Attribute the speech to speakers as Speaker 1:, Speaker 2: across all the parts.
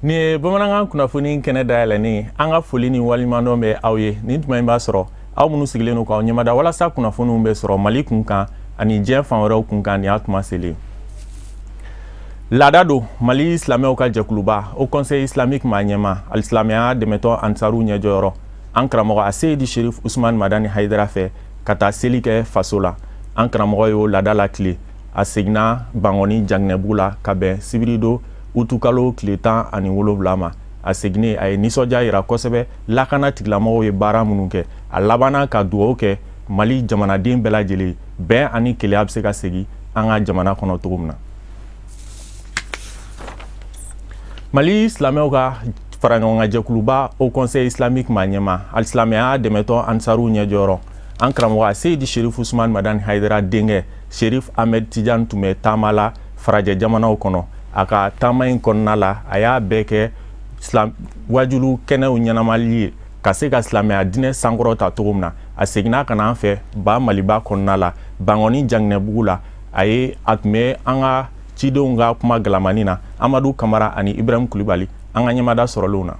Speaker 1: Nin ye bamanankan kunnafoni kɛnɛ dayɛlɛnnen, an ka foli ni waleɲumandɔn bɛ aw ye. Nin tuma in b'a sɔrɔ aw minnu sigilen don k'aw ɲɛmada walasa kunnafoniw bɛ sɔrɔ Mali kun kan ani diɲɛ fan wɛrɛw kun kan, nin y'a tuma selen. Laada don Mali silamɛw ka jɛkuluba Haut Conseil islamique maa ɲɛma, alisilamɛya dɛmɛtɔ Ansaru ɲɛjɔyɔrɔ, an karamɔgɔ Aseyidi Sherif Usman Madani Hayidara fɛ ka taa seli kɛ faso la. An karamɔgɔ y'o laada lakile. A seginna Bangɔni Jaginɛbugu la ka bɛn sibiridon utukalo tile 17 ma. A seginnen, a ye nisɔndiya yira kosɛbɛ lakana tigilamɔgɔw ye baara minnu kɛ. A labanna ka dugawu kɛ Mali jamanaden bɛɛ lajɛlen, bɛn ani kelenya bɛ se ka segin an ka jamana kɔnɔ cogo min na. Mali silamɛw ka faraɲɔgɔnkan jɛkuluba Haut Conseil islamique maa ɲɛma, alisilamɛya dɛmɛtɔ Ansaru ɲɛjɔyɔrɔ, an karamɔgɔ Aseyidi Sherif Usman Madani Hayidara denkɛ Sherif Ahmed Tidiane tun bɛ taama la farajɛ jamanaw kɔnɔ. A ka taama in kɔnɔna la, a y'a bɛɛ kɛ wajulu kɛnɛw ɲɛnamali ye ka se ka silamɛya diinɛ sankɔrɔta cogo min na. A seginna ka na an fɛ ba Maliba kɔnɔna la, Bangɔni Jaginɛbugu la. A ye a tun bɛ an ka cidenw ka kuma galamani na, Amadu Kamara ani Ibrahim Kulibali, an ka ɲɛmada sɔrɔlenw na.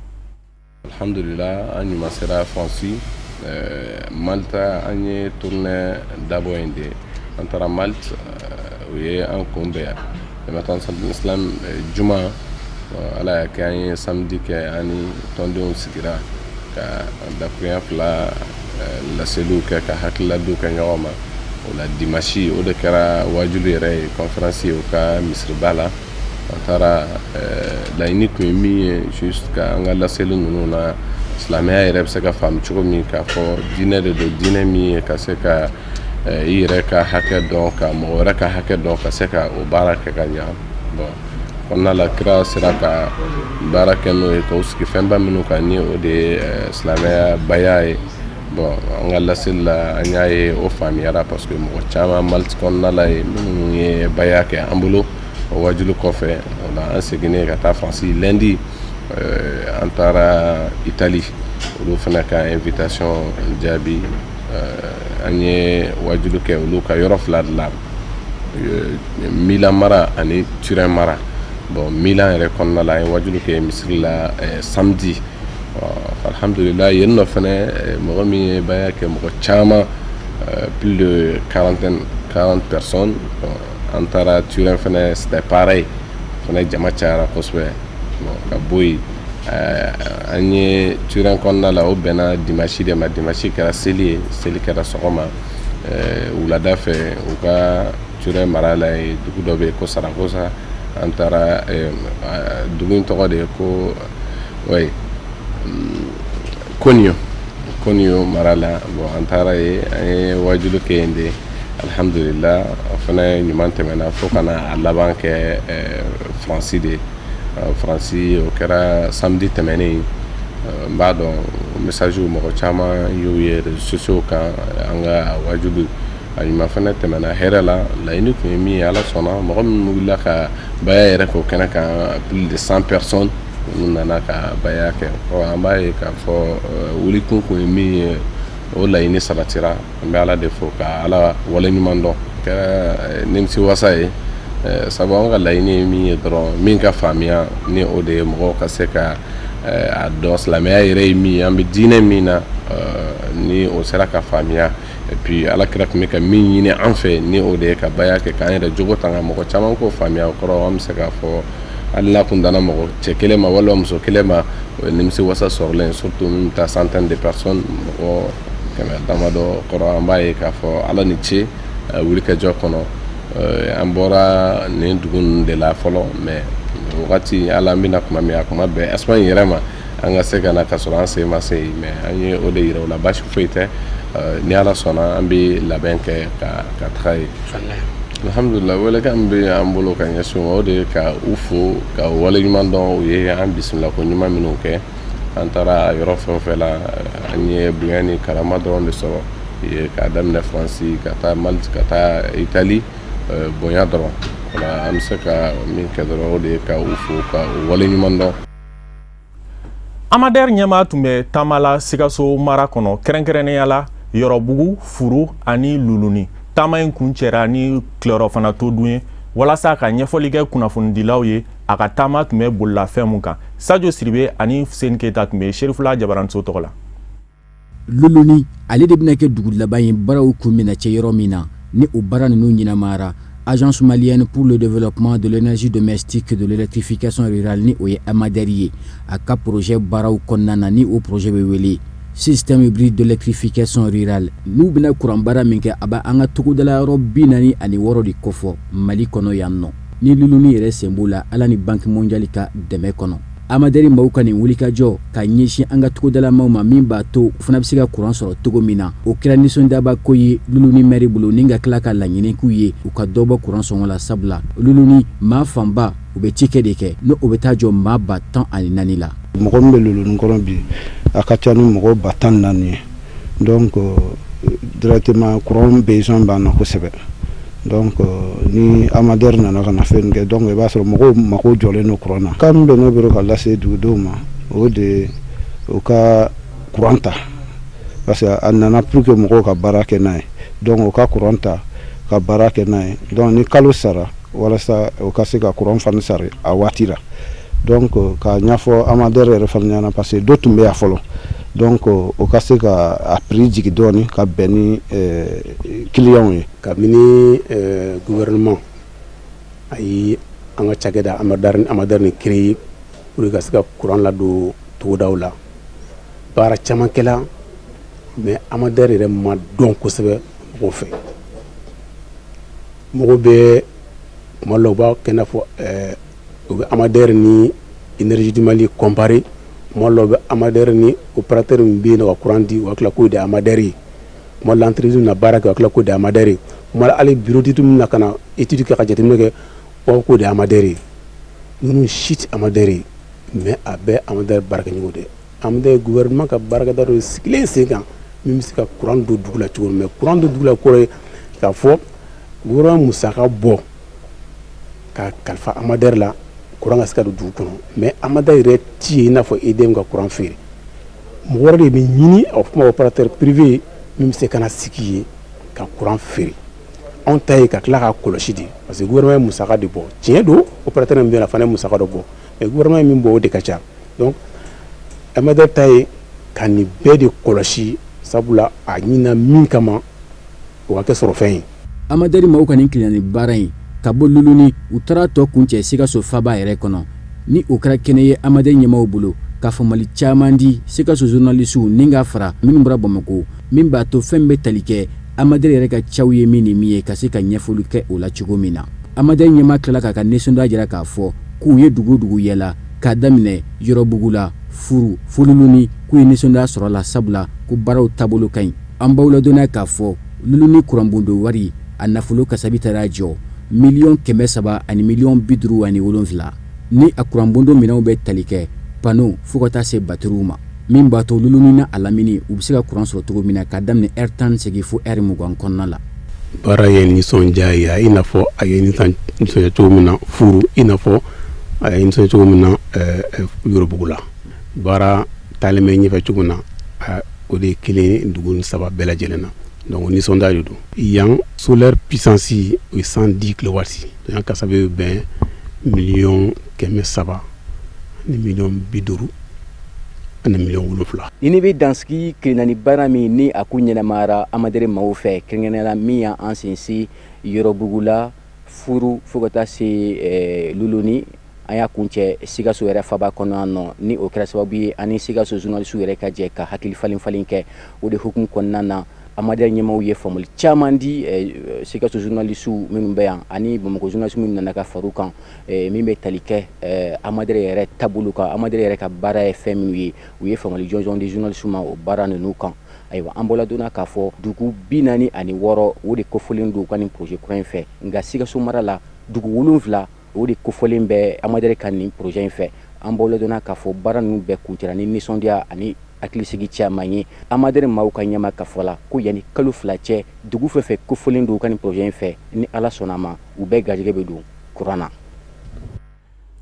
Speaker 2: Alhamdulillah, an ɲuman sera Faransi, Malta. An ye tournée dabɔ yen de. An taara Malte, u ye an kunbɛn dɛmɛtɔn islam juma. Ala y'a kɛ an ye samedi kɛ, an ni tɔndenw sigira ka dakurunya fila laseliw kɛ, ka hakililadiw kɛ ɲɔgɔn ma. O la dimanche, o de kɛra wajulu yɛrɛ ye, conférence ye u ka misiriba la. An taara, laɲini tun ye min ye, juste ka an ka laseli ninnu na, silamɛya yɛrɛ bɛ se ka faamu cogo min, k'a fɔ diinɛ de don, diinɛ min ye ka se ka i yɛrɛ ka hakɛ dɔn, ka mɔgɔ wɛrɛ ka hakɛ dɔn, ka se ka o baara kɛ ka ɲa. Bon, kɔnɔna la, kira sera ka baara kɛ n'o ye, k'o sigi fɛnba minnu kan, ni o de ye silamɛya baya ye. Bon, an ka laseli la, an y'a ye o faamuyara, parce que mɔgɔ caman Malte kɔnɔna la ye minnu ye baya kɛ an bolo o wajulu kɔfɛ. O la an seginnen ka taa Faransi lundi, an taara Italie, olu fana ka invitation jaabi. An ye wajulu kɛ olu ka yɔrɔ fila de la, Milan mara ani Turin mara. Bon, Milan yɛrɛ kɔnɔna la, an ye wajulu kɛ misiri la samedi. Alhamdulillah, yen nɔ fɛnɛ, mɔgɔ min ye baya kɛ, mɔgɔ caman, plus de quarantaine, 40 personnes. An taara Turin fɛnɛ, c'était pareil fɛnɛ, jama cayara kosɛbɛ. Bon, ka bɔ yen, an ye Turin kɔnɔna la, o bɛnna dimanche de ma. Dimanche kɛra seli ye, seli kɛra sɔgɔma. Wulada fɛ, u ka Turin mara la yen, dugu dɔ bɛ yen ko Saragosa. An taara, dugu in tɔgɔ de ye ko, oui, Konio, Konio mara la. Bon, an taara yen, an ye wajulu kɛ yen de. Alhamdulillah, o fana ɲuman tɛmɛna fo ka na a laban kɛ Faransi de. Faransi, o kɛra samedi tɛmɛnen. N b'a dɔn message mɔgɔ caman y'u ye réseaux sociaux kan. An ka wajulu a ɲuman fana tɛmɛna hɛrɛ la. Laɲini tun ye min ye, Ala sɔnna, mɔgɔ minnu wulila ka baya yɛrɛ k'o kɛnɛ kan, plus de 100 personnes olu nana ka baya kɛ. An b'a ye k'a fɔ wulikun kun ye min ye, o laɲini sabatira. An bɛ Ala de fo ka Ala waleɲuman dɔn, kɛra nimisi wasa ye, sabu an ka laɲini ye min ye dɔrɔn, min ka faamuya, ni o de ye mɔgɔw ka se ka a dɔn silamɛya yɛrɛ ye min ye, an bɛ diinɛ min na, ni o sera ka faamuya. Et puis Ala kira tun bɛ ka min ɲini an fɛ, ni o de ye ka baya kɛ k'an yɛrɛ jogo ta, nka mɔgɔ caman k'o faamuya. O kɔrɔ, an bɛ se k'a fɔ hali n'a kun danna mɔgɔ cɛ kelen ma walima muso kelen ma, o ye nimisi wasa sɔrɔlen, surtout min bɛ taa centaine de personnes, mɔgɔ 100 damadɔ kɔrɔ. An b'a ye k'a fɔ Ala ni ce wulikajɔ kɔnɔ. An bɔra nin dugu ninnu de la fɔlɔ, mais wagati ala an bɛna kuma min, a kuma bɛn Espagne yɛrɛ ma, an ka se ka na ka sɔrɔ an sen ma se yen, mais an ye o de yira u la, baasi foyi tɛ. Ni Ala sɔnna, an bɛ labɛn kɛ ka taga yen. Alhamdulillah, welekan min bɛ an bolo ka ɲɛsin u ma, o de ye ka u fo, ka waleɲuman dɔn. U ye an bisimila ko ɲuman minnu kɛ, an taara yɔrɔ fɛn o fɛn la, an ye bonya ni karama dɔrɔn de sɔrɔ, k'a daminɛ Faransi ka taa Malte ka taa Itali, bonya dɔrɔn. Wala an bɛ se ka min kɛ dɔrɔn, o de ye ka u fo, ka u waleɲuman dɔn.
Speaker 1: Amader ɲɛmaa tun bɛ taama la Sikaso mara kɔnɔ, kɛrɛnkɛrɛnnenya la Yɔrɔbugu, Furu ani Luluni. Taama in kun cɛra ni tilerɔfana to dun ye walasa ka ɲɛfɔli kɛ kunnafonidilaw ye. A ka taama tun bɛ bolila fɛn mun kan? Sadio Siribe ani Fuseni Keyita tun bɛ Serifula jabaranso tɔgɔ la.
Speaker 3: Luluni, ale de bɛna kɛ dugu laban ye baaraw kun bɛna cɛ yɔrɔ min na, ni o baara ninnu ɲɛnamayara Agence malienne pour le développement de l'énergie domestique, de l'électrification rurale, ni o ye AMADER ye, a ka projet baaraw kɔnɔna na, ni o projet bɛ wele système hybride d'électrification rurale, n'u bɛna kuran baara min kɛ, a bɛ an ka togodala yɔrɔ 46 de kofɔ Mali kɔnɔ yan nɔ, ni Luluni yɛrɛ sen b'o la, ala ni Banque mondiale ka dɛmɛ kɔnɔ. AMADER maaw ka nin wulikajɔ ka ɲɛsin an ka togodalamaw ma, min b'a to u fana bɛ se ka kuran sɔrɔ cogo min na, o kɛra nisɔndiyaba ko ye Luluni mɛri bolo, ni ka tila ka laɲini k'u ye u ka dɔ bɔ kuran sɔngɔ la, sabula Luluni maa fanba u bɛ cikɛ de kɛ, n'o o bɛ taa jɔ maa 14,000 la.
Speaker 4: Mɔgɔ min bɛ Luluni kɔnɔ bi, a ka ca ni mɔgɔ 14,000 ye. Donc directement courant besoin b'an na kosɛbɛ. Donc ni AMADER nana ka na fɛn kɛ, donc i b'a sɔrɔ mɔgɔw mako jɔlen don courant na. Kan min bɛ ne bolo ka lase dugudenw ma, o de ye u ka courant ta, parce que a nana pour que mɔgɔw ka baara kɛ n'a ye. Donc u ka courant ta ka baara kɛ n'a ye. Donc ni kalo sara, walasa u ka se ka courant fana sara a waati la. Donc k'a ɲɛfɔ AMADER yɛrɛ fana ɲɛna, parce que dɔ tun bɛ yan fɔlɔ, donc o ka se ka a prix jigin dɔɔni ka bɛn ni clients ye.
Speaker 5: Kabini gouvernement a ye an ka cakɛda AMADER ni créé pour que ka se ka courant ladon togodaw la, baara caman kɛla, mais AMADER yɛrɛ ma dɔn kosɛbɛ mɔgɔw fɛ. Mɔgɔw bɛ kuma dɔw la, u b'a kɛ i n'a fɔ u bɛ AMADER ni Énergie du Mali comparer. Kuma dɔw la, u bɛ AMADER ni opérateur min bɛ yen nɔ ka courant di, u b'a tila k'o de ye AMADER ye. Kuma dɔ la, entreprise bɛna baara kɛ, u b'a tila k'o de ye AMADER ye. Kuma dɔ la, hali bureau d'étude min na ka na étude kɛ ka jateminɛ kɛ, u b'a fɔ k'o de ye AMADER ye. Ninnu si tɛ AMADER ye, mais a bɛɛ AMADER baarakɛɲɔgɔnw de ye. AMADER ye gouvernement ka baarakɛda dɔ sigilen sen kan min bɛ se ka courant don dugu la cogo min. Mais courant don dugu la kɔrɔ ye k'a fɔ gouvernement musaka bɔ ka kalifa AMADER la, courant ka se ka don dugu kɔnɔ. Mais AMADER yɛrɛ ti ye i n'a fɔ EDM ka courant feere. Mɔgɔ wɛrɛ de bɛ ɲini, a bɛ f'o ma opérateur privé, min bɛ se ka na sigi yen ka courant feere. Anw ta ye ka tila ka kɔlɔsi de, parce que gouvernement ye musaka de bɔ. Tiɲɛ don, opérateur min bɛ yen, a fana ye musaka dɔ bɔ, mais gouvernement ye min bɔ, o de ka ca. Donc AMADER ta ye ka nin bɛɛ de kɔlɔsi, sabula a ɲinina min kama, o ka kɛ sɔrɔfɛn ye.
Speaker 3: AMADER maaw ka nin tilenni baara in ka bɔ Luluni, u taara tɔ kuncɛ Sikaso faba yɛrɛ kɔnɔ, ni o kɛra kɛnɛ ye AMADER ɲɛmaaw bolo k'a faamali caman di Sikaso journalisiw ni ka fara minnu bɔra Bamakɔ, min b'a to fɛn bɛ tali kɛ AMADER yɛrɛ ka caw ye min ni min ye, ka se ka ɲɛfɔli kɛ o la cogo min na. AMADER ɲɛmaa tilala k'a ka nisɔndiya jira k'a fɔ k'u ye dugu dugu yɛla k'a daminɛ Yɔrɔbugu la, Furu fo Luluni, k'u ye nisɔndiya sɔrɔ a la, sabula ko baaraw taabolo ka ɲi. An b'aw ladɔnniya k'a fɔ Luluni kuranbondo wari, a nafolo kasabi taara jɔ 357,000,000, ni a kuranbondo minɛnw bɛ tali kɛ panneau fo ka taa se batteriw ma, min b'a to Luluni n'a lamini u bɛ se ka kuran sɔrɔ cogo min na k'a daminɛ heure 18 fo heure 20 kɔnɔna la.
Speaker 5: Baara ye nisɔndiya ye, i n'a fɔ a ye nisɔndiya cogo min na Furu, i n'a fɔ a ye nisɔndiya cogo min na Yɔrɔbugu la. Baara taalen bɛ ɲɛfɛ cogo min na, o de ye kelen dugu ni saba bɛɛ lajɛlen na. Donc nisɔndiya de don. Yan solaire puissance o ye 110 kilowatts, yan kasa bɛ bɛn 350,000,700,000.
Speaker 3: Ni bɛ dansigi tile 4 baara min ni a ko ɲɛnamayara AMADER maaw fɛ, kɛrɛnkɛrɛnnenya la min y'an sinsin Yɔrɔbugu la, Furu fo ka taa se Luluni, an y'a kuncɛ Sikaso yɛrɛ faba kɔnɔ yan nɔ, ni o kɛra sababu ye ani Sikaso journaliste yɛrɛ ka jɛ ka hakili falen falen kɛ. O de hukumu kɔnɔna na, AMADER ɲɛmaaw ye faamuli caman di Sikaso journaliste minnu bɛ yan ani Bamakɔ journaliste minnu nana ka far'u kan, min bɛ tali kɛ AMADER yɛrɛ taabolo kan, AMADER yɛrɛ ka baara ye fɛn minnu ye, u ye faamuli jɔnjɔn di journaliste ma o baara ninnu kan. Ayiwa, an bɔla donna k'a fɔ dugu 46, o de kofɔlen don u ka nin projet kura in fɛ, nka Sikaso mara la, dugu 7, o de kofɔlen bɛ AMADER ka nin projet in fɛ. An bɔla donna k'a fɔ baara ninnu bɛɛ kuncɛra ni nisɔndiya ani hakilisigi caman ye. AMADER maaw ka ɲɛma ka fɔ la ko yanni kalo 2 cɛ, dugu fɛn fɛn kofɔlen don u ka nin projet in fɛ, ni Ala sɔnna a ma, u bɛɛ garijɛgɛ bɛ don kuran na.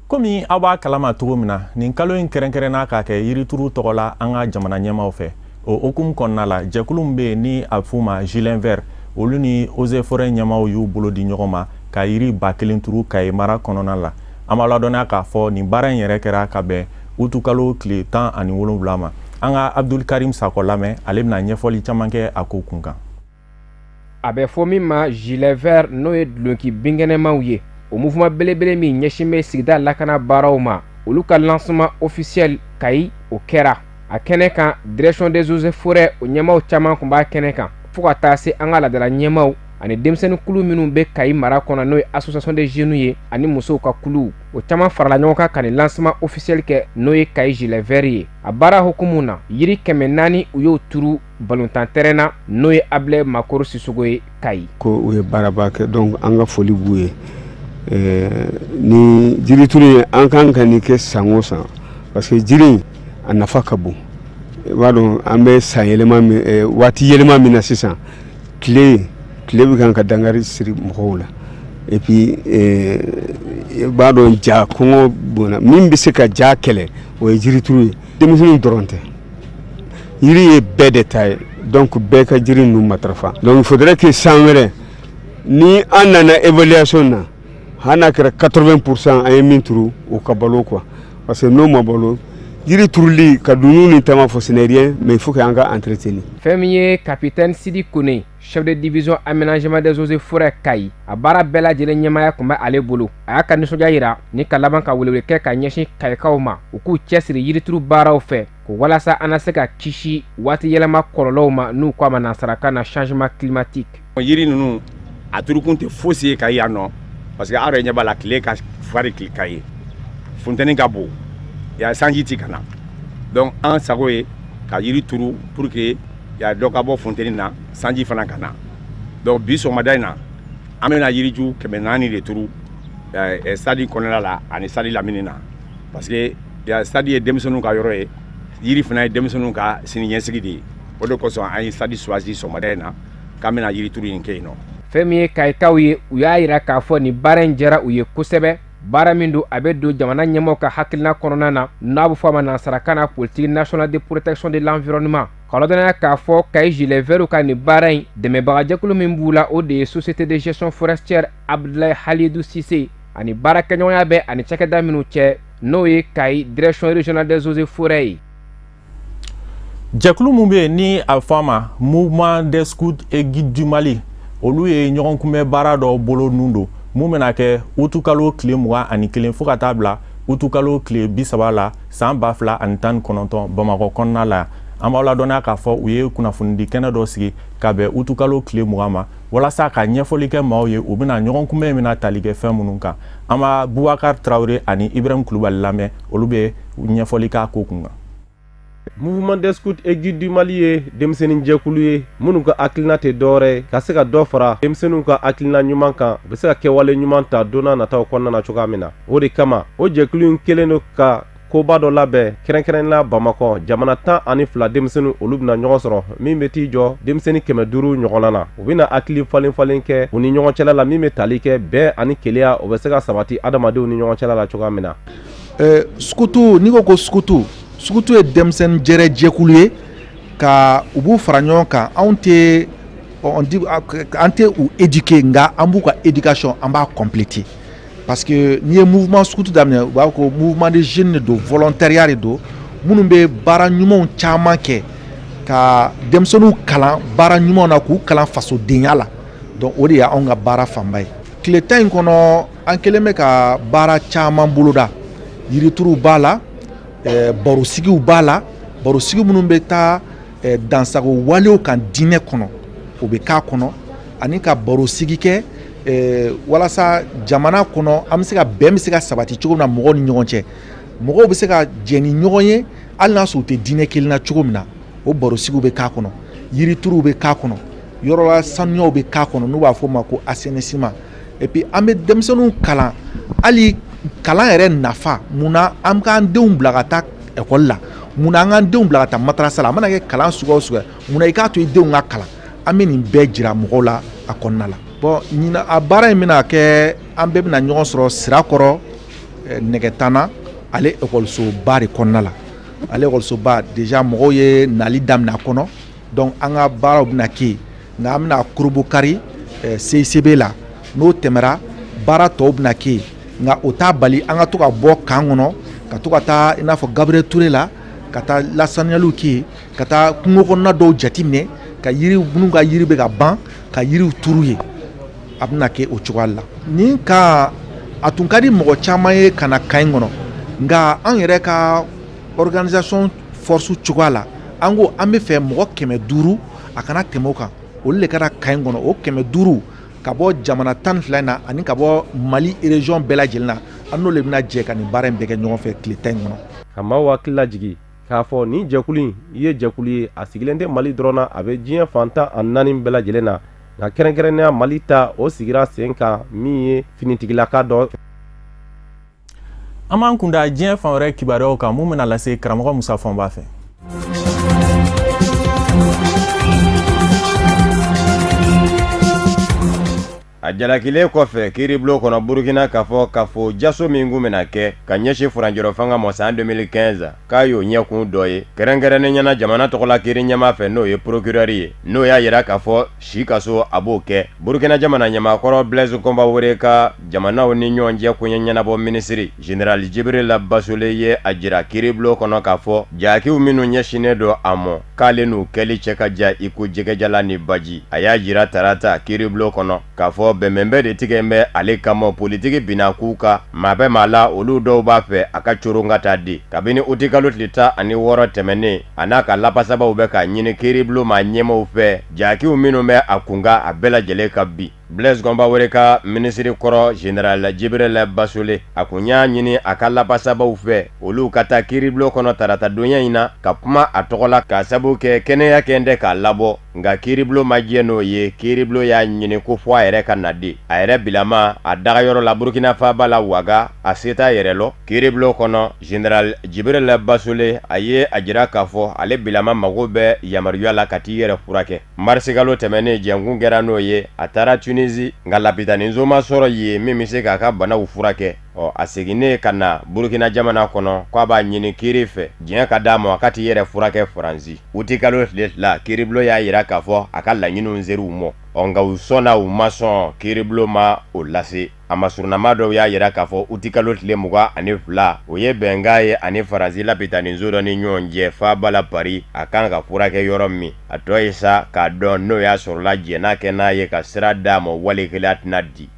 Speaker 1: Komi aw b'a kalama cogo min na, nin kalo in kɛrɛnkɛrɛnna k'a kɛ yirituru tɔgɔ la an ka jamana ɲɛmaaw fɛ. O hukumu kɔnɔna la, jɛkulu min bɛ yen ni a bɛ f'u ma Gilet Vert, olu ni Eaux et Forêts ɲɛmaaw y'u bolo di ɲɔgɔn ma ka yiri 1000 turu Kaye mara kɔnɔna la. An b'a ladɔnniya k'a fɔ nin baara in yɛrɛ kɛra ka bɛn utukalo tile 17 ma. An ka Abdul Karim Sakɔ lamɛn, ale bɛna ɲɛfɔli caman kɛ a ko kun kan.
Speaker 6: A bɛ fɔ min ma gilet vert, n'o ye dulonki binkɛnɛmaw ye, o mouvement belebele min ɲɛsin bɛ sigida lakana baaraw ma, olu ka lancement officiel Kayi, o kɛra a kɛnɛ kan. Direction des eaux et forêts, o ɲɛmaaw caman tun b'a kɛnɛ kan, fo ka taa se an ka laadala ɲɛmaaw ani denmisɛnnin kulu minnu bɛ Kayi mara kɔnɔ, n'o ye association des jeunes ye, ani musow ka kuluw, o caman farala ɲɔgɔn kan ka nin lancement officiel kɛ, n'o ye Kayi gilet vert ye. A baara hukumu na, yiri 400 u y'o turu balontan terrain na, n'o ye Abilɛ Makoro Sisogo ye Kayi.
Speaker 7: Ko u ye baaraba kɛ, donc an ka foli b'u ye. Ni jirituru ye, an kan ka nin kɛ san o san, parce que jiri a nafa ka bon. I b'a dɔn an bɛ san yɛlɛma min, waati yɛlɛma min na sisan, tile bɛ kan ka dankari siri mɔgɔw la. Et puis i b'a dɔn ja kɔngɔ bonna, min bɛ se ka ja kɛlɛ o ye jirituru ye. Denmisɛnninw dɔrɔn tɛ, yiri ye bɛɛ de ta ye, donc bɛɛ ka jiri ninnu matarafa. Donc il faudrait que san wɛrɛ ni an nana évaluation na, hali n'a kɛra 80% an ye min turu, o ka balo quoi, parce que n'o ma balo, jiri turuli ka dunun ni tama fɔ, ce n'est rien, mais il faut que an ka entretenir.
Speaker 6: Fɛn min ye capitaine Sidi Kone, chef de division aménagement des eaux et forêts Kayi, a baara bɛɛ lajɛlen ɲɛmaaya tun bɛ ale bolo. A y'a ka nisɔndiya yira ni ka laban ka welewele kɛ ka ɲɛsin Kayikaw ma, u k'u cɛsiri yirituru baaraw fɛ ko walasa an na se ka kisi waati yɛlɛma kɔlɔlɔw ma, n'u ko a ma nansarakan na changement climatique.
Speaker 8: Yiri ninnu a turukun tɛ fosi ye Kayi yan nɔ, parce que aw yɛrɛ ɲɛ b'a la, tile ka farin Kayi, funteni ka bon, ya sanji ti ka na. Donc an sago ye ka yiri turu pour que ya dɔ ka bɔ funteni na, sanji fana ka na. Donc bi sɔgɔmada in na, an bɛna yiriju 400 de turu stade kɔnɔna la ani stade lamini na, parce que ya stade ye denmisɛnninw ka yɔrɔ ye, yiri fana ye denmisɛnninw ka siniɲɛsigi de ye. O de kosɔn an ye stade choisi sɔgɔmada in na k'an bɛna yirituru in kɛ yen nɔ.
Speaker 6: Fɛn min ye Kayikaw ye, u y'a yira k'a fɔ nin baara in diyara u ye kosɛbɛ. Baara min don, a bɛ don jamana ɲɛmaaw ka hakilina kɔnɔna na, n'a bɛ fɔ a ma nansarakan na politique nationale de protection de l'environnement. Ka ladɔnniya k'a fɔ Kayi gilet vert ka nin baara in dɛmɛbagajɛkulu min b'u la, o de ye société de gestion forestière Abdoulaye Halidou Cissé, ani baarakɛɲɔgɔnya bɛ ani cakɛda minnu cɛ, n'o ye Kayi direction régionale des eaux et forêts ye.
Speaker 1: Jɛkulu min bɛ yen ni a fɔ a ma Mouvement des scouts et guides du Mali, olu ye ɲɔgɔn kunbɛn baara dɔ bolo nun don mun bɛna kɛ utukalo tile 21 fo ka taa bila utukalo tile 30 la san 2019 Bamakɔ kɔnɔna la. An b'aw ladɔnniya k'a fɔ u ye kunnafonidi kɛnɛ dɔ sigi ka bɛn utukalo tile 20 ma, walasa ka ɲɛfɔli kɛ maaw ye u bɛna ɲɔgɔn kunbɛn bɛna tali kɛ fɛn minnu kan. An b'a Bubakari Tarawele ani Ibrahim Kulubali lamɛn, olu bɛ ɲɛfɔli k'a ko kun kan.
Speaker 9: Mouvement des scouts et guides du Mali ye denmisɛnnin jɛkulu ye minnu ka hakilina tɛ dɔwɛrɛ ye ka se ka dɔ fara denmisɛnninw ka hakilina ɲuman kan, u bɛ se ka kɛwale ɲuman ta don n'a nataw kɔnɔna na cogoya min na. O de kama o jɛkulu in kɛlen don ka koba dɔ labɛn kɛrɛnkɛrɛnnenya Bamakɔ jamana 12 denmisɛnninw, olu bɛna ɲɔgɔn sɔrɔ min bɛ t'i jɔ denmisɛnnin 500 ɲɔgɔnna na. U bɛna hakili falen falen kɛ u ni ɲɔgɔn cɛla la min bɛ tali kɛ bɛn ani kelenya, o bɛ se ka sabati adamadenw ni ɲɔgɔn cɛla la cogoya min na.
Speaker 10: Skutu, n'i ko ko skutu, skutu ye denmisɛnnin jɛrɛ jɛkulu ye ka u b'u fara ɲɔgɔn kan. Anw tɛ an tɛ u éduquer, nka an b'u ka éducation an b'a compléter, parce que n'i ye mouvement skutu daminɛ, u b'a fɔ ko mouvement de jeunes de don, volontariat de don, minnu bɛ baara ɲumanw caman kɛ ka denmisɛnninw kalan baara ɲumanw na, k'u kalan fasodenya la. Donc o de y'anw ka baara fanba ye. Tile 10 in kɔnɔ, an kɛlen bɛ ka baara caman boloda. Yirituruw b'a la, barosigiw b'a la, barosigi minnu bɛ taa dansago walew kan diinɛ kɔnɔ, o bɛ k'a kɔnɔ, ani ka barosigi kɛ walasa jamana kɔnɔ an bɛ se ka bɛn bɛ se ka sabati cogo min na mɔgɔw ni ɲɔgɔn cɛ, mɔgɔw bɛ se ka jɛ ni ɲɔgɔn ye hali n'a sɔrɔ u tɛ diinɛ kelen na cogo min na, o barosigiw bɛ k'a kɔnɔ. Yirituruw bɛ k'a kɔnɔ, yɔrɔla sanuyaw bɛ k'a kɔnɔ, n'u b'a fɔ o ma ko assainissement. Et puis an bɛ denmisɛnninw kalan hali kalan yɛrɛ nafa, munna an k'an denw bila ka taa ekɔli la, munna an k'an denw bila ka taa madarasa la, a mana kɛ kalan suguya o suguya, munna i k'a to i denw ka kalan. An bɛ nin bɛɛ jira mɔgɔw la a kɔnɔna la. Bon, ɲinan a baara in bɛna kɛ, an bɛɛ bɛna ɲɔgɔn sɔrɔ Sirakɔrɔ Nɛgɛtana, ale ekɔlisoba de kɔnɔna la. Ale ekɔlisoba déjà mɔgɔw ye nali daminɛ a kɔnɔ, donc an ka baaraw bɛna kɛ yen, nka an bɛna korobokari CICB la, n'o tɛmɛra baara tɔw bɛna kɛ yen. Nka o t'a bali an ka to ka bɔ camp kɔnɔ, ka to ka taa i n'a fɔ Gabriel Touré la, ka taa lasaniyaliw kɛ yen, ka taa kungo kɔnɔna dɔw jateminɛ, ka yiri minnu ka yiri bɛ ka ban, ka yiriw turu yen. A bɛna kɛ o cogoya la. Nin ka a tun ka di mɔgɔ caman ye ka na camp in kɔnɔ, nka an yɛrɛ ka organisation force cogoya la, an ko an bɛ fɛ mɔgɔ 500 a kana tɛmɛ o kan, olu de ka na camp in kɔnɔ. O 500 ka bɔ jamana 12 in na ani ka bɔ Mali région bɛɛ lajɛlen na, an n'olu de bɛna jɛ ka nin baara in bɛɛ kɛ ɲɔgɔn fɛ tile 10 in kɔnɔ.
Speaker 9: Ka maaw hakili lajigin k'a fɔ nin jɛkulu in ye jɛkulu ye, a sigilen tɛ Mali dɔrɔn na, a bɛ diɲɛ fan 14 bɛɛ lajɛlen na, nka kɛrɛnkɛrɛnnenya Mali ta o sigira sen kan min ye finitigilaka dɔ.
Speaker 1: An b'an kunda diɲɛ fan wɛrɛ kibaruyaw kan mun bɛna lase karamɔgɔ Musa Fɔnba fɛ.
Speaker 11: A jalakilen kɔfɛ kiiribulon kɔnɔ Burukina k'a fɔ k'a fɔ jaso min kun bɛna kɛ ka ɲɛsin furancɛrɔ fanga ma san 2015 k'a y'o ɲɛkun dɔ ye, kɛrɛnkɛrɛnnen ɲɛna jamana tɔgɔla kiiri ɲɛmaa fɛ, n'o ye procureur ye, n'o y'a yira k'a fɔ si kaso a b'o kɛ. Burukina jamana ɲɛmaakɔrɔ Blaise Compaoré ka jamanaw ni ɲɔgɔn cɛ koɲɛ ɲɛnabɔ minisiri Général Djibril Bassolé ye a jira kiiribulon kɔnɔ k'a fɔ jakiw minnu ɲɛsinnen don a mɔ k'ale n'u kɛli cɛ ka ja i ko jɛgɛjala ni baji. A y'a jira tarata kiiribulon kɔnɔ k'a fɔ bɛnbɛnbɛn de tigɛ bɛ ale kama politiki binna k'u ka maa bɛ maa la, olu dɔw b'a fɛ a ka coron ka taa di. Kabini utikalo tile 16 tɛmɛnen, a n'a ka lapasabaw bɛ ka ɲini kiiribulon maa ɲɛmaaw fɛ jakiw minnu bɛ a kunkan a bɛɛ lajɛlen ka bi. Blaise Compaoré ka minisiri kɔrɔ Général Djibril Bassolé a kun y'a ɲini a ka lapasabaw fɛ olu ka taa kiiribulon kɔnɔ tarata donya in na ka kuma a tɔgɔ la k'a sabu kɛ kɛnɛya kɛn tɛ k'a labɔ, nka kiiribulon ma jɛ n'o ye. Kiiribulon y'a ɲini ko fɔ a yɛrɛ ka na di. A yɛrɛ bilama a dagayɔrɔ la Burukina faaba la Ouaga, a se t'a yɛrɛ lɔ. Kiiribulon kɔnɔ Général Djibril Bassolé a ye a jira k'a fɔ ale bilama mago bɛ yamaruya la ka t'i yɛrɛ furakɛ. Marisikalo tɛmɛnen jɛnkun kɛra n'o ye, a taara Tunisie, nka lapitaninso ma sɔrɔ yen min bɛ se k'a ka banaw furakɛ. Ɔ a seginnen ka na Burukina jamana kɔnɔ k'a b'a ɲini kiiri fɛ diɲɛ ka d'a ma a ka t'i yɛrɛ furakɛ Faransi. Utikalo tile 2 kiiribulon y'a jira k'a fɔ a ka laɲiniw ser'u mɔ, ɔ nka u sɔnna u ma sɔn kiiribulon ma o lase. A masurunama dɔw y'a jira k'a fɔ utikalo tile 22 o ye bɛnkan ye ani Faransi lapitaninso dɔ ni ɲɔgɔn cɛ faaba la Paris, a kan ka furakɛ yɔrɔ min. A tɔ ye sa k'a dɔn n'o y'a sɔrɔla jɛn n'a kɛ n'a ye ka sira d'a ma wale kelen a tɛna di.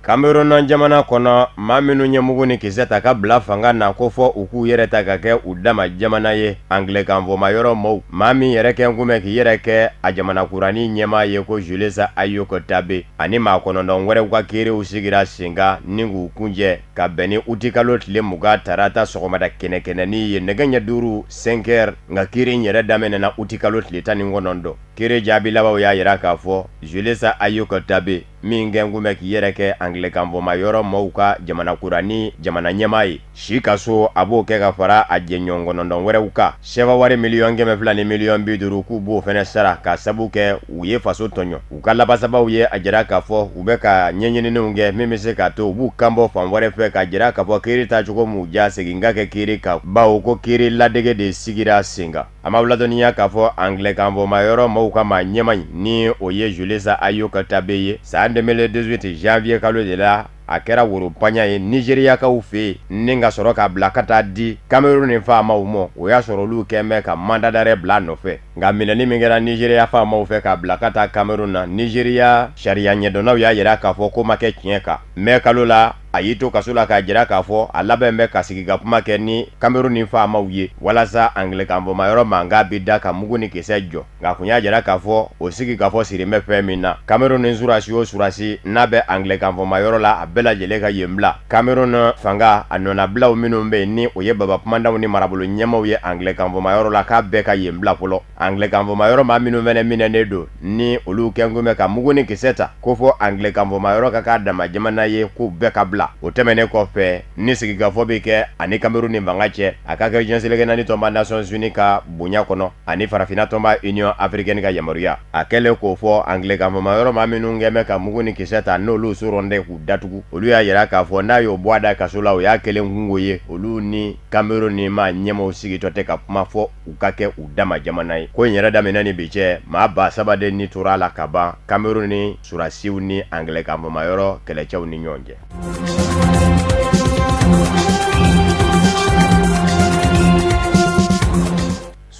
Speaker 11: Cameroun jamana kɔnɔ, maa minnu ye mugu ni kisɛ ta ka bila fanga na ko fɔ u k'u yɛrɛ ta ka kɛ u dama jamana ye, angilɛkanfɔma yɔrɔ maaw, maa min yɛrɛ kɛ kun bɛ k'i yɛrɛ kɛ a jamana kuranin ɲɛmaa ye ko Jules Ayok Tabe ani maa 9 wɛrɛw ka kiiriw sigira sen kan ni k'u kunjɛ ka bɛn ni utikalo tile 20 tarata sɔgɔmada kɛnɛkɛnɛnin ye nɛgɛ ɲɛ 5 5 heures, nka kiiri in yɛrɛ daminɛna utikalo tile 19. Kiiri jaabi labanw y'a jira k'a fɔ Jules Ayok Tabe min kɛ kun bɛ k'i yɛrɛ kɛ angilɛkanfɔma yɔrɔ maaw ka jamana kuranin jamana ɲɛmaa ye, si kaso a b'o kɛ ka fara a jɛɲɔgɔn 9 wɛrɛw kan. Sɛfa wari 200 000 ni 50 000 k'u b'o fɛnɛ sara k'a sabu kɛ u ye faso tɔɲɔ. U ka lapasabaw ye a jira k'a fɔ u bɛ ka ɲɛɲininiw kɛ min bɛ se k'a to u b'u kanbɔ fan wɛrɛ fɛ k'a jira k'a fɔ kiiri taacogo m'u ja, segin ka kɛ kiiri kan, bawo ko kiiri ladege de sigira sen kan. A ma ladɔnniya k'a fɔ angilɛkanfɔma yɔrɔ maaw ka maa ɲɛma in ni o ye Jules Ayok Tabe ye, san 2018 janvier kalo de la a kɛra woropaɲa ye Nigériyakaw fɛ yen ni ka sɔrɔ k'a bila ka taa di Cameroun ni faamaw ma. O y'a sɔrɔ olu kɛn bɛ ka mandat d'arrêt bila a nɔfɛ, nka minɛli min kɛra Nigériya faamaw fɛ k'a bila ka taa Cameroun na, Nigériya sariya ɲɛdɔnnaw y'a jira k'a fɔ ko ma kɛ tiɲɛ kan. Mɛ kalo la a y'i to kaso la k'a jira k'a fɔ a labɛn bɛ ka sigi ka kuma kɛ ni Cameroun ni faamaw ye walasa angilɛkanfɔma yɔrɔ mankan bɛ da ka mugu ni kisɛ jɔ, nka kun y'a jira k'a fɔ o sigi k'a fɔ siri bɛ fɛn min na. Cameroun ni surasi o surasi n'a bɛ angilɛkanfɔma yɔrɔ la a bɛɛ lajɛlen ka yen bila. Cameroun fanga a nɔnabilaw minnu bɛ yen ni o ye baba kumandaw ni marabolo ɲɛmaaw ye angilɛkanfɔma yɔrɔ la k'a bɛɛ ka yen bila fɔlɔ. Angilɛkanfɔma yɔrɔ maa minnu fɛnɛ minɛnen don ni olu kɛn kun bɛ ka mugu ni kisɛ ta ko fɔ angilɛkanfɔma yɔrɔ ka k'a dama jamana ye k'u bɛɛ ka bila. O tɛmɛnen kɔfɛ ni sigikafɔ bɛ kɛ ani Cameroun ni fanga cɛ, a ka kɛ diɲɛ seleke naani tɔnba Nations Unies ka bonya kɔnɔ ani farafinna tɔnba Union africaine ka yamaruya. A kɛlen k'o fɔ angilɛkanfɔma yɔrɔ maa minnu kɛn bɛ ka mugu ni kisɛ ta n'olu sɔrɔ tɛ k'u datugu, olu y'a jira k'a fɔ n'a y'o bɔ a da kaso la o y'a kelen kungo ye, olu ni Cameroun ni maa ɲɛmaaw sigitɔ tɛ ka kuma fɔ u ka kɛ u dama jamana ye. Ko in yɛrɛ daminɛ ni bi cɛ, maa 3000 de ni tora a la ka ban Cameroun ni surasiw ni Anglais kanfɔmayɔrɔ kɛlɛcɛw ni ɲɔgɔn cɛ.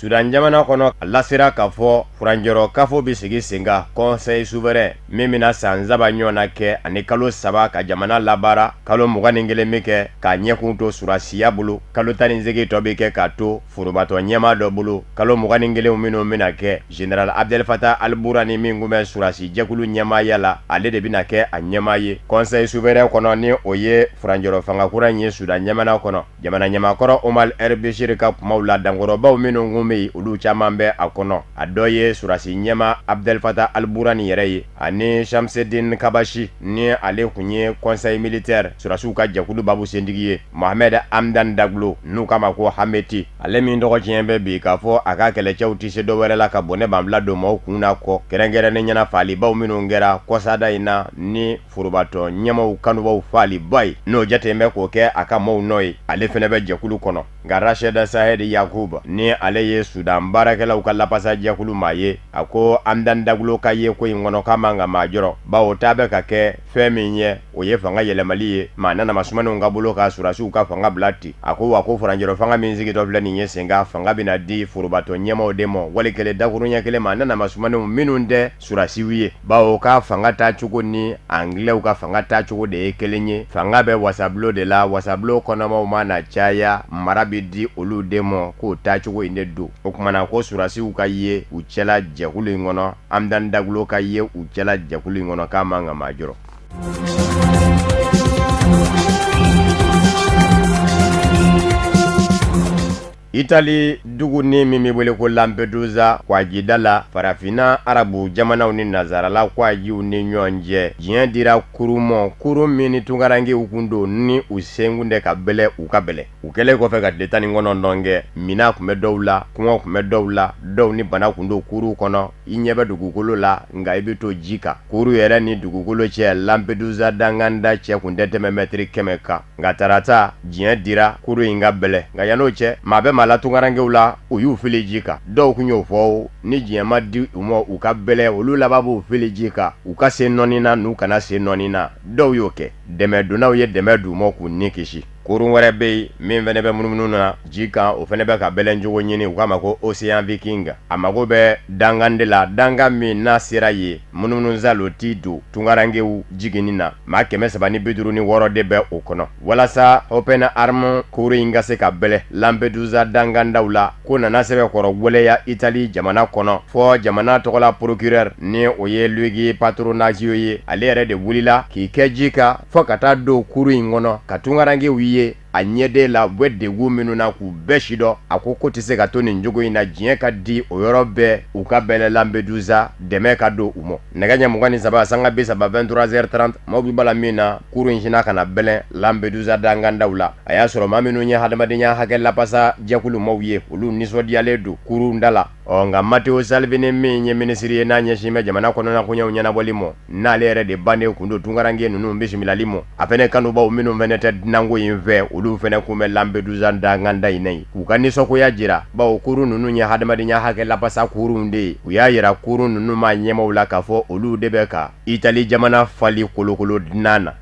Speaker 11: Sudan jamana kɔnɔ, a lasera k'a fɔ furancɛrɔ kafo bɛ sigi sen kan, conseil souverain min bɛna san 3 ɲɔgɔn na kɛ ani kalo 3 ka jamana labaara, kalo 21 bɛ kɛ k'a ɲɛkun to surasiya bolo, kalo 18 tɔ bɛ kɛ k'a to forobatɔ ɲɛmaa dɔ bolo, kalo 21 minnu bɛna kɛ général Abdel Fattah al-Burhani min tun bɛ surasi jɛkulu ɲɛmaaya la, ale de bɛna kɛ a ɲɛmaa ye conseil souverain kɔnɔ, ni o ye furancɛrɔ fanga kura in ye Sudan jamana kɔnɔ. Jamana ɲɛmaakɔrɔ Omar El Béchir ka kumaw la, dankɔrɔbaw minnu kun bɛ yen, olu caman bɛ a kɔnɔ. A dɔ ye surasi ɲɛmaa Abdel Fattah al-Burhani yɛrɛ ye, ani Shamseddin Kabashi ni ale kun ye conseil militaire surasiw ka jɛkulu babu sentigi ye, Mohamed Hamdan Daglo n'u k'a ma ko Hameti, ale min tɔgɔ tiɲɛ bɛ bi k'a fɔ a ka kɛlɛcɛw tɛ se dɔwɛrɛ la ka bɔnɛ banbila don maaw kun na kɔ, kɛrɛnkɛrɛnnen ɲɛna faalibaw minnu kɛra kɔsada in na ni forobatɔ ɲɛmaw kanubaw faaliba ye, n'o jate bɛ k'o kɛ a ka maaw nɔ ye, ale fɛnɛ bɛ jɛkulu kɔnɔ. Nka Rachid Sahed Yacoub ni ale ye Sudan baarakɛlaw ka lapasa jɛkulu maa ye, a ko Hamdan Daglo ka ye ko in kɔnɔ k'a man ka maa jɔrɔ, bawo taa bɛ ka kɛ fɛn min ye, o ye fanga yɛlɛmali ye maa nana sumaninw ka bolo ka surasiw ka fanga bila ten. A ko wa ko furancɛrɔ fanga min sigitɔ filɛ nin ye sen kan, fanga bɛna di forobatɔ ɲɛmaw de ma, wali kelen dakuruɲɛ kelen maa nana sumaninw minnu tɛ surasiw ye, bawo k'a fanga taacogo ni anglais ka fanga taacogo de ye kelen ye. Fanga bɛ wasabulon de la, wasabulon kɔnɔmaw mana caya, mara bɛ di olu de ma, k'o taacogo in de don. O kumana ko surasiw ka ye u cɛla jɛkulu in kɔnɔ, Hamdan Daglo ka ye u cɛla jɛkulu in kɔnɔ, k'a man ka maa jɔrɔ. Itali dugu ni min bɛ wele ko Lampedusa kwajida la, farafinna arabu jamanaw ni nazarala kwajiw ni ɲɔgɔn cɛ, diɲɛ dira kurun ma, kurun min ni tunkarankew kun don ni u senkun tɛ ka bɛlɛ u ka bɛlɛ. U kɛlen kɔfɛ ka tile 19 kɛ, minan tun bɛ dɔw la, kɔngɔ tun bɛ dɔw la, dɔw ni bana kun don kurun kɔnɔ, i ɲɛ bɛ dugukolo la nka i bɛ to ji kan. Kurun yɛrɛ ni dugukolo cɛ, Lampedusa danganda cɛ kun tɛ tɛmɛ mɛtiri 100 kan. Nka tarata, diɲɛ dira kurun in ka bɛlɛ. Nka yann'o cɛ, maa bɛ maa la tunkarankew la, u y'u fili ji kan. Dɔw kun y'o fɔ, ni diɲɛ ma di u ma u ka bɛlɛ, olu laban b'u fili ji kan, u ka se nɔni na n'u kana se nɔni na. Dɔw y'o kɛ, dɛmɛdonnaw ye dɛmɛ d'u ma k'u ni kisi. Kurun wɛrɛ bɛ yen min fɛnɛ bɛ munumunu na ji kan, o fɛnɛ bɛ ka bɛlɛncogo ɲini, u k'a ma ko Océan Viking. A mago bɛ dangan de la, dangan min n'a sera yen, munumunusa ti don tunkarankew jiginni na. Maa 356 de bɛ o kɔnɔ. Walasa Open Arm kurun in ka se ka bɛlɛ Lampedusa dangandaw la, ko nana sɛbɛkɔrɔ waleya Itali jamana kɔnɔ, fɔ jamana tɔgɔla procureur ni o ye Luigi Patronazio ye, ale yɛrɛ de wulila k'i kɛ ji kan fɔ ka taa don kurun in kɔnɔ ka tunkarankew ye a ɲɛden la, u bɛ degun minnu na k'u bɛɛ si dɔn. A ko ko tɛ se ka to nin cogo in na, diɲɛ ka di o yɔrɔ bɛɛ u ka bɛlɛ Lampedusa, dɛmɛ ka don u ma. Nɛgɛ ɲɛ 23:30 23h30, maaw bɛ bala min na, kurun in sinna ka na bɛlɛn Lampedusa dangandaw la. A y'a sɔrɔ maa minnu ye hadamadenya hakɛ lapasa jɛkulu maaw ye, olu nisɔndiyalen don kurun da la. Ɔ nka Matteo Salvini min ye minisiri ye n'a ɲɛsin bɛ jamana kɔnɔna koɲɛw ɲɛnabɔli ma, n'ale yɛrɛ de bannen kun don tunkaranke ninnu bisimilali ma, a fɛnɛ kanubaw minnu fɛnɛ tɛ dunanko in fɛ, olu fɛnɛ kun bɛ Lampedusa danganda in na yen k'u ka nisɔngoya jira, bawo kurun ninnu ye hadamadenya hakɛ lapasa kurunw de ye. U y'a yira kurun ninnu maa ɲɛmaw la k'a fɔ olu de bɛ ka Itali jamana fali kolokolo dunan na.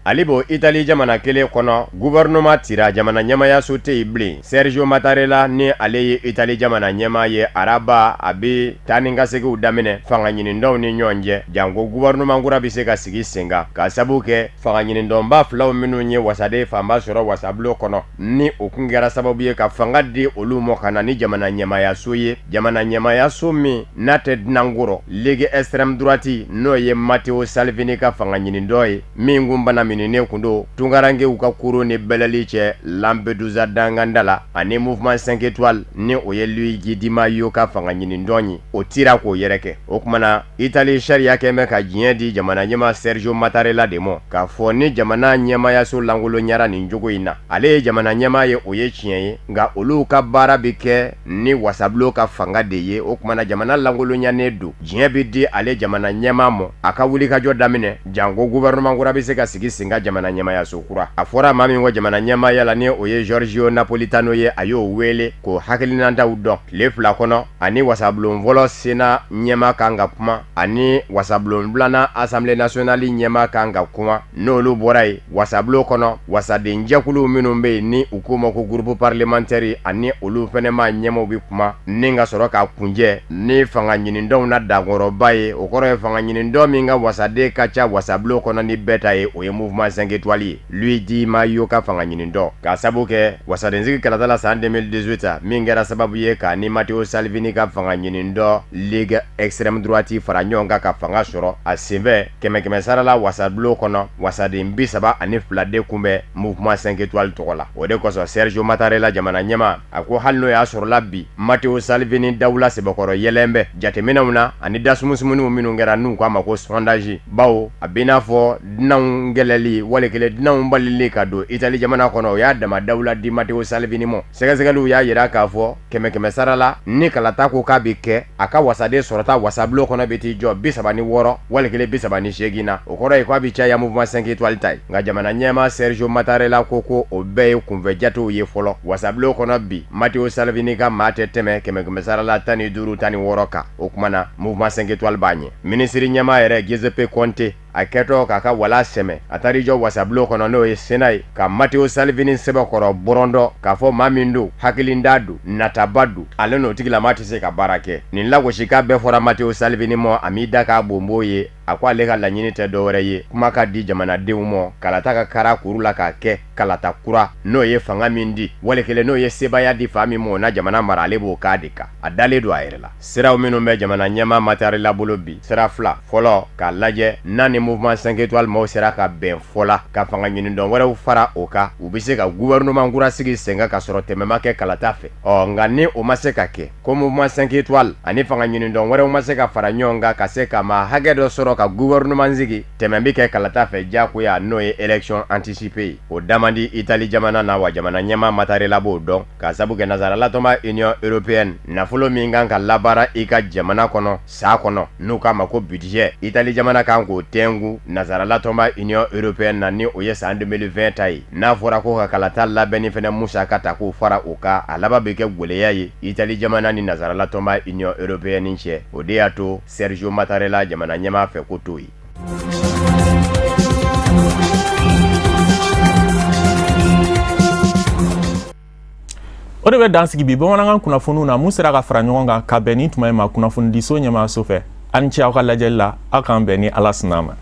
Speaker 11: Ale b'o Itali jamana kelen kɔnɔ, gouvernement tira, jamana ɲɛmayaso tɛ yen bilen. Sergio Mattarella ni ale ye Itali jamana ɲɛmaa ye, araba a bɛ taa ni ka seginw daminɛ fanga ɲinidɔnw ni ɲɔgɔn cɛ, janko gouvernement kura bɛ se ka sigi sen kan, k'a sabu kɛ fanga ɲinidɔnba filaw minnu ye wasaden fanba sɔrɔ wasabulon kɔnɔ, ni o kun kɛra sababu ye ka fanga di olu ma ka na ni jamana ɲɛmayaso ye, jamana ɲɛmayaso min n'a tɛ dunanko rɔ. Ligue extrême droite n'o ye Matteo Salvini ka fanga ɲinidɔn ye, min kun bana mininen kun don tunkarankew ka kurun ni bɛlɛli cɛ Lampedusa danganda la, ani mouvement 5 étoiles ni o ye Luigi Di Maio ka fanga ɲinidɔn ye, o tira k'o yɛrɛ kɛ. O kumana Itali sariya kɛn bɛ ka diɲɛ di jamana ɲɛmaa Sergio Mattarella de ma, k'a fɔ ni jamana ɲɛmayaso lankolonya nin cogo in na, ale ye jamana ɲɛmaa ye, o ye tiɲɛ ye, nka olu ka baara bɛ kɛ ni wasabulon ka fanga de ye. O kumana jamana lankolonyanen don, diɲɛ bɛ di ale jamana ɲɛmaa ma a ka wulikajɔ daminɛ, janko gouvernement kura bɛ se ka sigi sen sen kan jamana ɲɛmaayaso kura. A fɔra maa min ko jamana ɲɛmaaya la ni o ye Giorgio Napolitano ye, a y'o wele k'o hakilinataw dɔn. Tile 2 kɔnɔ ani wasabulon fɔlɔ Sénat ɲɛmaa kan ka kuma, ani wasabulon filanan Assemblée nationale ɲɛmaa kan ka kuma. N'olu bɔra yen, wasabulon kɔnɔ wasadenjɛkulu minnu bɛ yen ni u k'o ma ko groupe parlementaire, ani olu fɛnɛ maa ɲɛmaaw bɛ kuma, ni ka sɔrɔ k'a kunjɛ ni fanga ɲinidɔnw na dankɔrɔba ye. O kɔrɔ ye fanga ɲinidɔn min ka wasaden ka ca wasabulon kɔnɔ ni bɛɛ ta ye, o ye Mouvement 5 étoiles ye, Luigi Maio ka fanga ɲinidɔn, k'a sabu kɛ wasadensigi kalata la san 2018 min kɛra sababu ye k'a ni Matteo Salvini ka fanga ɲinidɔn Ligue extrême droite fara ɲɔgɔn kan ka fanga sɔrɔ. A senfɛ 100 sara la wasabulon kɔnɔ wasaden 32 de kun bɛ Mouvement 5 étoiles tɔgɔ la. O de kosɔn Sergio Mattarella jamana ɲɛmaa a ko hali n'o y'a sɔrɔla bi Matteo Salvini dawula sɛbɛkɔrɔ yɛlɛn bɛ jateminɛw na ani dasumusumuniw minnu kɛra n'u k'a ma ko sondage, bawo a bɛ n'a fɔ dunanw gɛlɛli wali kelen dunanw balili ka don Itali jamana kɔnɔ, o y'a dama dawula di Matteo Salvini ma. Sɛgɛsɛgɛliw y'a yira k'a fɔ 100 sara la ni kalata ko k'a bɛ kɛ, a ka wasaden sɔrɔta wasabulon kɔnɔ bɛ t'i jɔ 36 wali kelen 38 na. O kɔrɔ ye k'a bɛ caya Mouvement 5 étoiles ta ye. Nka jamana ɲɛmaa Sergio Mattarella ko ko o bɛɛ ye kunfɛ jatew ye fɔlɔ. Wasabulon kɔnɔ bi Matteo Salvini ka maa tɛ tɛmɛ 100 sara la 15 16 kan. O kuma na Mouvement 5 étoiles b'a ɲɛ. Minisiri ɲɛmaa yɛrɛ Giuseppe Conte a kɛtɔ k'a ka wala sɛmɛ, a taar'i jɔ wasabulon kɔnɔ n'o ye Sénat ye, ka Matteo Salvini sɛbɛkɔrɔ bɔrɔndɔ k'a fɔ maa min don hakilinda don nataba don, ale n'o tigilama tɛ se ka baara kɛ. Nin lagosikan bɛɛ fɔra Matteo Salvini ma, a m'i da k'a bonbon ye. A ko ale ka laɲini tɛ dɔwɛrɛ ye, kuma ka di jamanadenw ma, kalata ka kara kuru la k'a kɛ kalata kura, n'o ye fanga min di wali kelen n'o ye sebaaya di fa min ma o na jamana mara, ale b'o k'a de kan. A dalen don a yɛrɛ la. Siraw minnu bɛ jamana ɲɛmaa Mattarella bolo bi, sira 2 fɔlɔ k'a lajɛ n'a ni Mouvement 5 étoiles maaw sera ka bɛn fɔ la ka fanga ɲinidɔn wɛrɛw fara o kan, u bɛ se ka gouvernement kura sigi sen kan ka sɔrɔ tɛmɛ ma kɛ kalata fɛ. Ɔ nka ni o ma se ka kɛ, ko Mouvement 5 étoiles ani fanga ɲinidɔn wɛrɛw ma se ka fara ɲɔgɔn kan ka se ka maa hakɛ dɔ sɔrɔ ka gouvernement sigi, tɛmɛ bɛ kɛ kalata fɛ diyagoya, n'o ye élection anticipée ye. O da man di Itali jamana na, wa jamana ɲɛmaa Mattarella b'o dɔn, k'a sabu kɛ nansaralatɔnba Union européenne nafolo min kan ka labaara i ka jamana kɔnɔ san kɔnɔ n'u k'a ma ko budget, Itali jamana kan k'o tɛnku nansaralatɔnba Union européenne na ni o ye san 2020 ta ye. N'a fɔra ko ka kalata labɛnni fɛnɛ musaka ta k'o fara o kan, a laban bɛ kɛ gwɛlɛya ye Itali jamana ni nansaralatɔnba Union européenne cɛ. O de y'a to Sergio Mattarella jamana ɲɛmaa fɛ ko t'o ye.
Speaker 1: O de bɛ dan sigi bi bamanankan kunnafoniw na mun sera ka fara ɲɔgɔn kan ka bɛn ni tuma in ma kunnafonidiso ɲɛmaayaso fɛ. A ni ce aw ka lajɛli la, aw k'an bɛn ni Ala sɔnna a ma.